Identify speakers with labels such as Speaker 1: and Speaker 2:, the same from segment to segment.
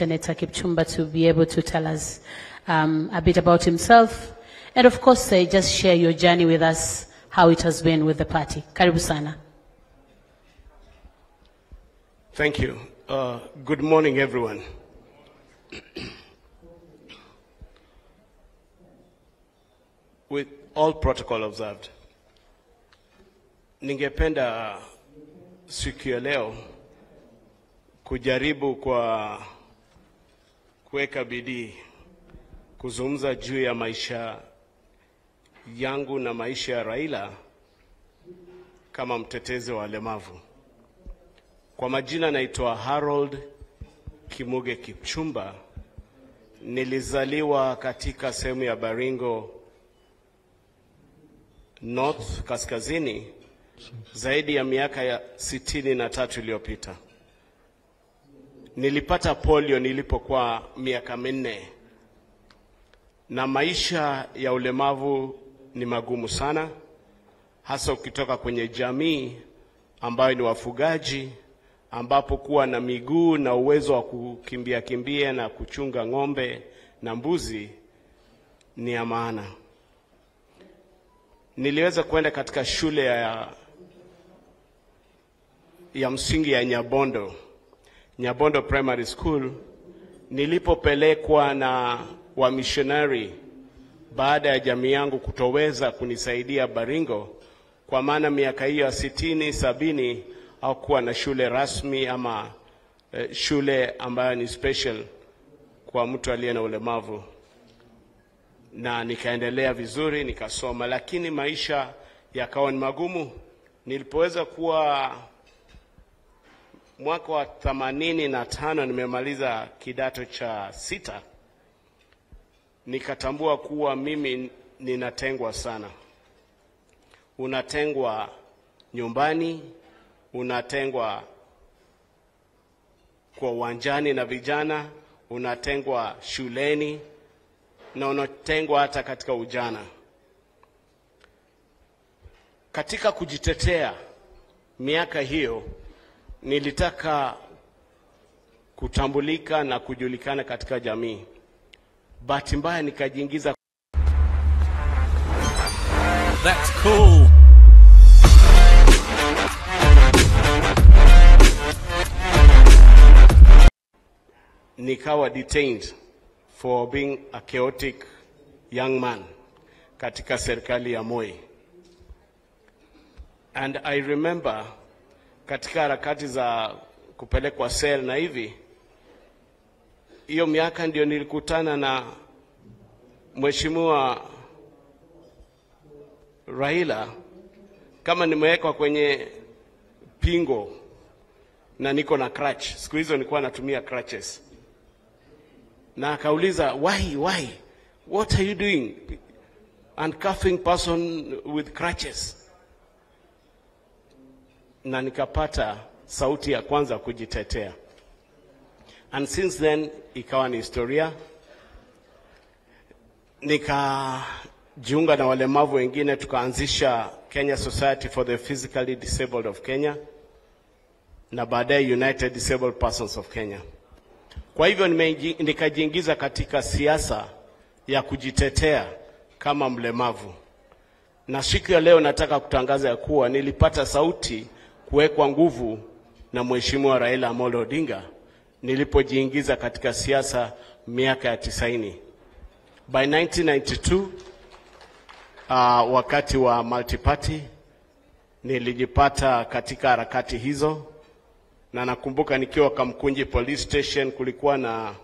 Speaker 1: Senator Kipchumba to be able to tell us a bit about himself. And of course, just share your journey with us, how it has been with the party. Karibu sana.
Speaker 2: Thank you. Good morning, everyone. With all protocol observed, ningependa siku ya leo kujaribu kwa kuweka bidii kuzungumza juu ya maisha yangu na maisha ya Raila kama mtetezi wa walemavu. Kwa majina naitwa Harold Kimuge Kipchumba. Nilizaliwa katika sehemu ya Baringo North Kaskazini zaidi ya miaka ya 63 iliyopita. Nilipata polio nilipokuwa miaka 4. Na maisha ya ulemavu ni magumu sana, hasa ukitoka kwenye jamii ambayo ni wafugaji, ambapo kuwa na miguu na uwezo wa kukimbia kimbia na kuchunga ng'ombe na mbuzi ni ya maana. Niliweza kwenda katika shule ya msingi ya Nyabondo, Nyabondo Primary School, nilipopelekwa na wamissionary baada ya jamii yangu kutoweza kunisaidia Baringo, kwa maana miaka hiyo ya 60, 70 hakuwa na shule rasmi ama shule ambayo ni special kwa mtu aliye na ulemavu. Na nikaendelea vizuri, nikasoma, lakini maisha yakawa ni magumu. Nilipoweza kuwa mwaka wa 85 nimemaliza kidato cha 6, nikatambua kuwa mimi ninatengwa sana. Unatengwa nyumbani, unatengwa kwa uwanjani na vijana, unatengwa shuleni, na unatengwa hata katika ujana. Katika kujitetea miaka hiyo, nilitaka kutambulika na kujulikana katika jamii. Bahati mbaya nikajiingiza.
Speaker 3: That's cool.
Speaker 2: Nikawa detained for being a chaotic young man katika serikali ya Moi. And I remember katika harakati za kupelekwa cell na hivi, hiyo miaka ndio nilikutana na Mheshimiwa Raila kama nimewekwa kwenye pingo na niko na crutch. Siku hizo nilikuwa natumia crutches. Na akauliza, why? What are you doing? Handcuffing person with crutches. Na nikapata sauti ya kwanza kujitetea. And since then, ikawa ni historia. Nikajiunga na walemavu wengine, tukaanzisha Kenya Society for the Physically Disabled of Kenya, na baadaye United Disabled Persons of Kenya. Kwa hivyo nikajiingiza katika siasa ya kujitetea kama mlemavu. Na siku ya leo nataka kutangaza ya kuwa nilipata sauti kuwekwa nguvu na Mheshimiwa Raila Amolo Odinga nilipojiingiza katika siasa miaka ya 90. By 1992, wakati wa multi-party, nilijipata katika harakati hizo. Na nakumbuka nikiwa Kamkunji Police Station kulikuwa na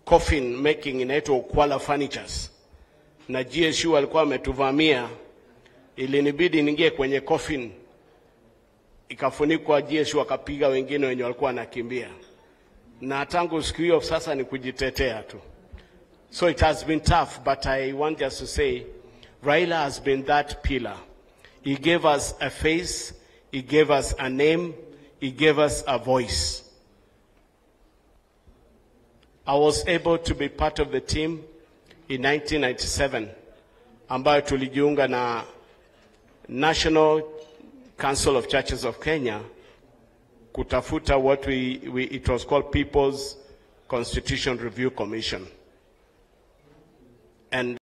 Speaker 2: coffin making inaitwa Ukwala Furnitures. Na GSU walikuwa wametuvamia, ilinibidi niingie kwenye coffin, ikafunikwa, GSU wakapiga wengine wenye walikuwa wanakimbia. Na tangu siku hiyo sasa ni kujitetea tu. So it has been tough, but I want just to say Raila has been that pillar. He gave us a face, he gave us a name, he gave us a voice. I was able to be part of the team in 1997 ambayo tulijiunga na National Council of Churches of Kenya kutafuta what it was called People's Constitution Review Commission. And